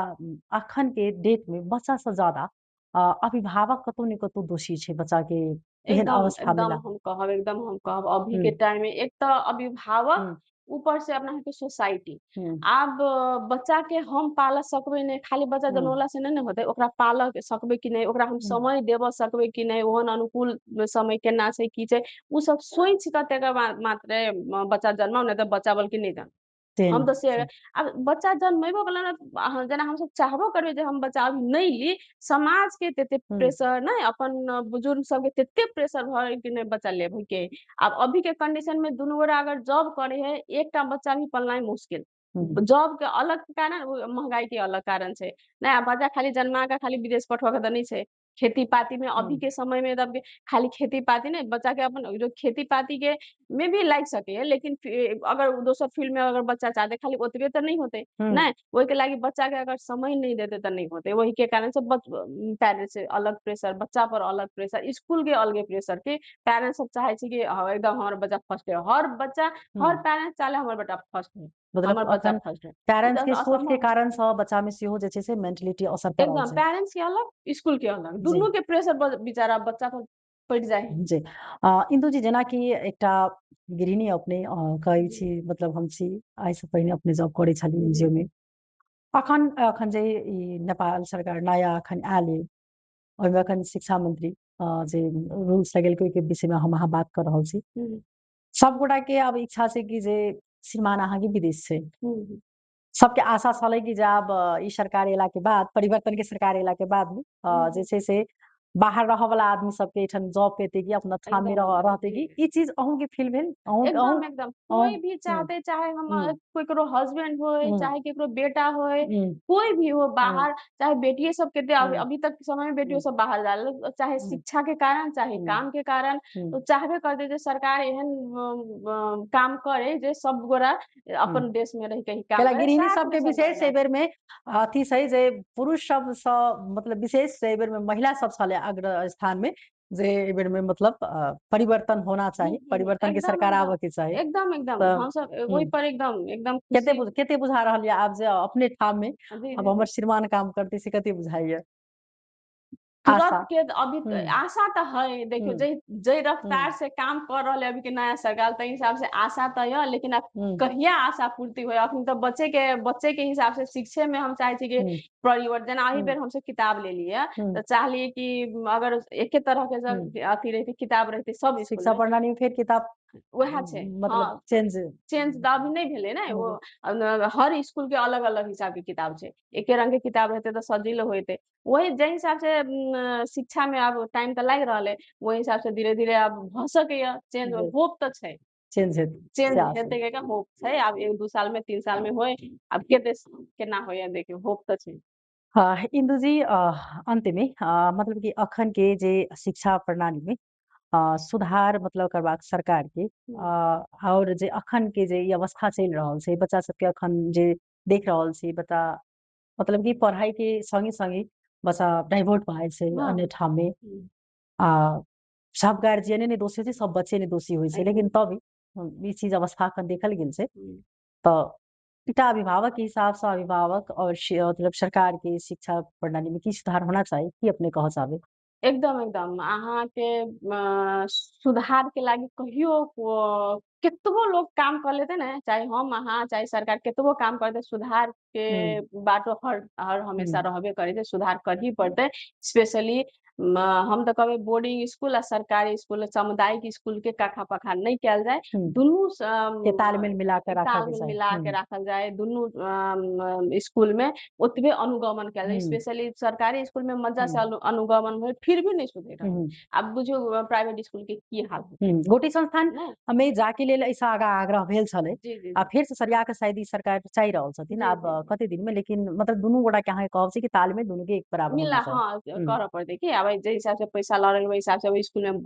Speaker 1: अखन के डेट में बच्चा से ज्यादा अभिभावक कतौ ने कतौ दोषी छै बच्चा के एहन अवस्था में।
Speaker 2: हम कहब, एकदम हम कहब, अभी के टाइम में एक तऽ अभिभावक, ऊपर से अपना के सोसाइटी। आब बच्चा के हम पालऽ सकबै नहि, खाली बच्चा जनमौला से नहि ने होतै, ओकरा पालऽ सकबै कि नहि, ओकरा हम समय देबऽ सकबै कि नहि, ओहन अनुकूल समय केना छै की छै, ओ सब सोचि कऽ तकर बाद मात्रे बच्चा जन्माउ, नहि तऽ बच्चा बल्कि नहि जन्म। हम तऽ से आब बच्चा जन्मेबो कला, जेना हमसब चाहबो करबै जे हम बच्चा अभी नहि ली, समाज के तते प्रेशर नहि, अपन बुजुर्ग सबके तते प्रेशर भऽ कि नहि बच्चा लेबे के। आब अभी के कंडीशन में दुनू गोरा अगर जॉब करे है, एकटा बच्चा भी पलनाइ मुश्किल। जॉब के अलग कारण, महंगाई के अलग कारण छै नहि। आब बच्चा खाली जन्मा के खाली विदेश पठबऽ के तऽ नहि छै। खेती पाती में अभी के समय में तब खाली खेती पाती नहि, बच्चा के अपन जो खेती पाती के में भी लागि सके है, लेकिन अगर दोसर फील्ड में अगर बच्चा चाहते, खाली ओतबे तऽ नहि होते नहि। ओहि के लागि बच्चा के अगर समय नहि देते तऽ नहि होते। वही के कारण से पेरेंट्स से अलग प्रेशर, बच्चा पर अलग प्रेशर, स्कूल के अलगे प्रेशर, के पेरेंट्स सब चाहे छै कि एकदम हमर बच्चा फर्स्ट है, हर बच्चा, हर पेरेंट्स चाहे हमर बेटा फर्स्ट है,
Speaker 1: मतलब
Speaker 2: बच्चा फर्स्ट है।
Speaker 1: पेरेंट्स के सोच के कारण से बच्चा में सेहो जे छै से मेंटलिटी असर पड़ल
Speaker 2: एकदम
Speaker 1: छै।
Speaker 2: पेरेंट्स के अलग, स्कूल के अलग, दुनू के प्रेशर बेचारा बच्चा पर पड़ि जाइ है।
Speaker 1: जी इंदु जी, जेनाकि एकटा गृहिणी अपने कहै छी, मतलब हम छी, आइ से पहिने अपने जॉब करै छली एनजीओ में। अखन अखन जे ई नेपाल सरकार नया अखन आयल अइ, ओहिमे अखन शिक्षा मंत्री जे रूल्स लगेलकै, ओहिके विषय में हम अहाँ बात कऽ रहल छी। सब गोटा के आब इच्छा छै कि जे श्रीमान अहाँके विदेश छै, सबके आशा छलै कि जे आब ई सरकार एला के बाद, परिवर्तन के सरकार एला के बाद जे छै से बाहर रहऽ वाला आदमी सबके एहिठाम जॉब पेतै कि अपना ठाम मे
Speaker 2: एकदम
Speaker 1: रहतै
Speaker 2: जी
Speaker 1: कि ई चीज अहूँके फील भेल? अहूँ
Speaker 2: एकदम
Speaker 1: अहूँ
Speaker 2: एकदम
Speaker 1: अहूँ
Speaker 2: कोई भी
Speaker 1: हुँ,
Speaker 2: चाहते, चाहे हम
Speaker 1: हुँ,
Speaker 2: केकरो हस्बैंड होय,
Speaker 1: हुँ,
Speaker 2: चाहे केकरो बेटा होय,
Speaker 1: हुँ,
Speaker 2: कोई भी हो
Speaker 1: हुँ,
Speaker 2: बाहर, चाहे बेटिये सब कते
Speaker 1: हुँ,
Speaker 2: अभी तक के समय में बेटियो
Speaker 1: हुँ,
Speaker 2: सब बाहर जा रहल, चाहे
Speaker 1: हुँ,
Speaker 2: शिक्षा के कारण, चाहे
Speaker 1: हुँ,
Speaker 2: काम के कारण,
Speaker 1: हुँ,
Speaker 2: तो चाहबे करते जे सरकार एहन काम करे जे सब गोरा
Speaker 1: हुँ।
Speaker 2: अपन देश में रह के ही काम
Speaker 1: कैला
Speaker 2: करे,
Speaker 1: गृहिणी
Speaker 2: साथ में
Speaker 1: सबके
Speaker 2: सब गोरा
Speaker 1: विशेष एहि
Speaker 2: रहे।
Speaker 1: बेर मे अथी छै जे पुरुष सबसँ मतलब विशेष एहि बेर मे महिला सब छलै अग्र स्थान मे जे एहि बेर मे मतलब परिवर्तन होना
Speaker 2: हुँ,
Speaker 1: चाही,
Speaker 2: हुँ,
Speaker 1: परिवर्तन के
Speaker 2: एकदम
Speaker 1: सरकार
Speaker 2: एकदम
Speaker 1: आबऽ के चाही।
Speaker 2: एकदम एकदम
Speaker 1: तऽ
Speaker 2: हमसब
Speaker 1: हुँ,
Speaker 2: ओहि पर एकदम एकदम खुशी।
Speaker 1: कते बुझा रहल यऽ आब जे अपने ठाम मे
Speaker 2: जी,
Speaker 1: आब
Speaker 2: जी,
Speaker 1: हमर
Speaker 2: जी।
Speaker 1: श्रीमान काम करतै से कते बुझाइया?
Speaker 2: तुरंत
Speaker 1: आशा।
Speaker 2: के अभी
Speaker 1: हुँ,
Speaker 2: आशा तऽ है, देखियौ
Speaker 1: हुँ,
Speaker 2: जै जै रफ्तार
Speaker 1: हुँ,
Speaker 2: से काम कर रहल है अभी के नया सरकार ताहि हिसाब से आशा तऽ यऽ, लेकिन आब
Speaker 1: हुँ,
Speaker 2: कहिया आशा पूर्ति होय, अखन तऽ बच्चे के हिसाब से शिक्षे में हम चाहे छी कि
Speaker 1: हुँ,
Speaker 2: परिवर्तन, जेना एहि
Speaker 1: हुँ,
Speaker 2: बेर हमसब किताब लेलियै
Speaker 1: हुँ,
Speaker 2: तऽ चाहलियै कि अगर एके तरह के
Speaker 1: हुँ।
Speaker 2: जब अथी रहितै, किताब रहितै सब स्कुल
Speaker 1: शिक्षा
Speaker 2: में,
Speaker 1: प्रणाली मे फेर किताब
Speaker 2: वएह छै
Speaker 1: मतलब
Speaker 2: हँ,
Speaker 1: चेंज
Speaker 2: चेंज तऽ अभी नहि भेलै ने ओ, हर स्कुल के अलग अलग हिसाब के किताब छै, एके रंग के किताब रहतै तऽ सजिलो होइतै। वही जाहि हिसाब से शिक्षा मे आब टाइम तऽ लागि रहल है, ओहि हिसाब से धीरे धीरे आब भऽ सकैया चेंज,
Speaker 1: जे
Speaker 2: होप तऽ छै,
Speaker 1: चेंज हेतै
Speaker 2: चेंज
Speaker 1: से आशा।
Speaker 2: हेतै के होप छै। आब 1-2 साल में 3 साल में होय, आब के केना होइया देखियौ, होप तऽ छै।
Speaker 1: हँ, इंदुजी अंतमे मतलब कि अखन के जे शिक्षा प्रणाली मे सुधार मतलब करबाक सरकार के और जे अखन के जे ई अवस्था चलि रहल छै, बच्चा सबके अखन जे देख रहल छी बच्चा मतलब कि पढ़ाई के संगे संगे बच्चा डाइवर्ट भऽ जाइ छै
Speaker 2: हँ
Speaker 1: अन्य ठाम मे। आ सब गार्जियने नहि दोषी छै, सब बच्चे नहि दोषी होइ छै, लेकिन
Speaker 2: एकदम
Speaker 1: तब भी ई चीज अवस्था अखन देखल गेल छै। तऽ एकटा अभिभावक के हिसाबसँ अभिभावक और मतलब सरकार के शिक्षा प्रणाली में की सुधार होना चाही, की अपने कहऽ चाहबै?
Speaker 2: एकदम एकदम अहाँके सुधार के लागि कहियो केतबो लोग काम कर लेते ने, चाहे हम अहाँ चाहे सरकार केतबो काम करते, सुधार के बाटो हर हर हमेशा रहबे करै छै, सुधार करही पड़तै। स्पेशली हम तऽ कहबै बोर्डिंग स्कूल आ सरकारी स्कूल, सामुदायिक स्कूल के कखा पखा नहि कयल जाय, दुनू
Speaker 1: के तालमेल मिला के राखऽ के
Speaker 2: तालमेल
Speaker 1: चाही।
Speaker 2: मिला के राखल जाय, दुनू स्कूल में ओतबे अनुगमन कयल जाय। स्पेशली सरकारी स्कूल में मजा से अनुगमन होय फिर भी नहि सुधरि रहल, आब बुझियौ प्राइवेट स्कूल के की हाल होतै।
Speaker 1: गोटी संस्थान
Speaker 2: नहि
Speaker 1: मे जाके लेल एहिसँ आगाँ आग्रह भेल छलै
Speaker 2: जी जी
Speaker 1: आ फेर से सरिया के शायद ई सरकार चाहि रहल छथिन आब कते दिन में, लेकिन मतलब दुनू गोटा के अहाँके कहब छै कि तालमेल दुनू के एक बराबर होना
Speaker 2: मिला
Speaker 1: चाही।
Speaker 2: हाँ करऽ पड़तै कि आब जे हिसाब से पैसा लऽ रहल ओहि हिसाब से स्कूल में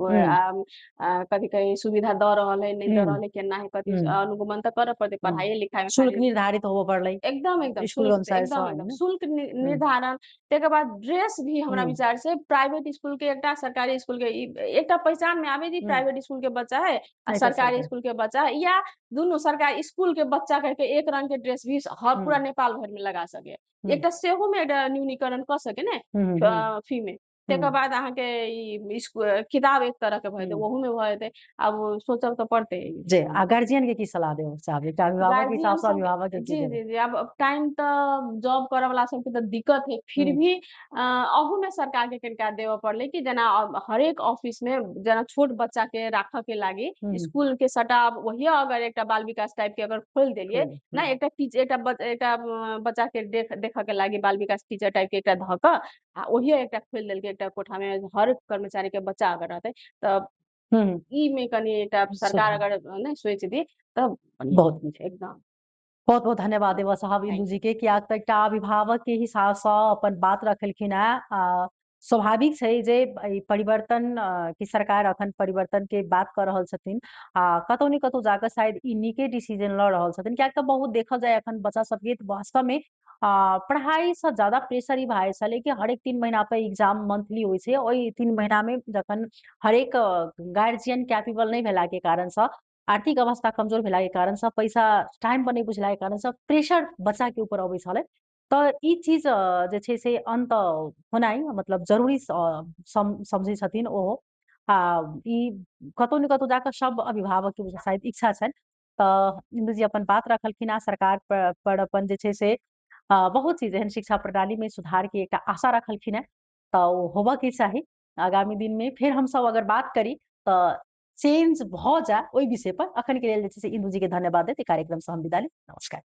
Speaker 2: कथी कही सुविधा दऽ रहल है नहि दऽ रहल है, केना है कथी अनुगमन तऽ करऽ पड़तै पढ़ाई लिखाई में
Speaker 1: शुल्क
Speaker 2: खाली
Speaker 1: निर्धारित होबऽ पड़लै
Speaker 2: एकदम एकदम
Speaker 1: स्कूल के
Speaker 2: शुल्क
Speaker 1: अनुसार
Speaker 2: एकदम
Speaker 1: से
Speaker 2: एकदम
Speaker 1: होइन।
Speaker 2: शुल्क निर्धारण, तकर बाद ड्रेस भी हमरा विचार से प्राइवेट स्कूल के एकटा सरकारी स्कूल के एकटा पहचान में आबे जी प्राइवेट स्कूल के बच्चा है आ सरकारी स्कूल के बच्चा है, या दुनू सरकारी स्कूल के बच्चा करके एक रंग के ड्रेस भी हर पूरा नेपाल भर में लगा सके, एकटा सेहो में न्यूनीकरण कऽ सके ने फी में। तकर बाद अहाँके ई किताब एक तरह के भऽ जेतै, ओहू में भऽ जेतै। आब सोचब तऽ पड़तै।
Speaker 1: जे आ गार्जियन के की सलाह देब चाहबै? एकटा अभिभावक के
Speaker 2: गार्जियन
Speaker 1: हिसाब से
Speaker 2: सब
Speaker 1: अभिभावक के की
Speaker 2: जी
Speaker 1: देबै?
Speaker 2: जी जी आब टाइम तऽ जॉब करऽ वाला सबके तऽ दिक्कत है, फिर भी अहू में सरकार के कनिका देबऽ पड़लै कि जेना हरेक ऑफिस में जेना छोट बच्चा के राखऽ के लागी स्कूल के सटाब वही अगर एकटा बाल विकास टाइप के अगर खोलि देलियै ना, एकटा टीचर एकटा बच्चा के देखऽ के लागी बाल विकास टीचर टाइप के एकटा धऽ कऽ आ ओही एकटा खोलि देलकै एकटा कोठा में हर कर्मचारी के बच्चा अगर रहतै तऽ ई में कनि एकटा सरकार अगर नहि सोचि दी तऽ
Speaker 1: बहुत नीक
Speaker 2: एकदम।
Speaker 1: बहुत बहुत धन्यवाद देवा साहब इंदू जी के, किया तऽ एकटा अभिभावक के हिसाब से अपन बात रखलखिन है। स्वाभाविक छै जे ई परिवर्तन की सरकार अखन परिवर्तन के बात कर रहल छथिन आ कतौ ने कतौ जाकऽ शायद ई नीके डिसीजन लऽ रहल छथिन, कियाकि तऽ बहुत देखल जाय अखन बच्चा सबके वास्तव में पढ़ाई से ज्यादा प्रेशर ई भए छलै कि हरेक 3 महीना पर एग्जाम मंथली होइ छै, ओहि 3 महीना में जखन हरेक गार्जियन कैपेबल नहि भेला के कारण से, आर्थिक अवस्था कमजोर भेला के कारण से, पैसा टाइम पर नहि बुझला के कारण से प्रेशर बच्चा के ऊपर अबै छलै। तऽ ई चीज जे छै से अंत होनाइ मतलब जरूरी समझै छथिन ओहो। आ ई कतौ ने कतौ जाकऽ सब अभिभावक के शायद इच्छा छनि। तऽ इंदू जी अपन बात रखलखिन आ सरकार पर अपन जे छै से बहुत चीज एहन शिक्षा प्रणाली में सुधार के एकटा आशा रखलखिन हेँ, तऽ ओ होबऽ के चाही। आगामी दिन में फेर हमसब अगर बात करी तऽ चेंज भऽ जाय ओहि विषय पर। अखन के लेल जे छै से इंदू जी के धन्यवाद दैत कार्यक्रम से हम विदा ली। नमस्कार।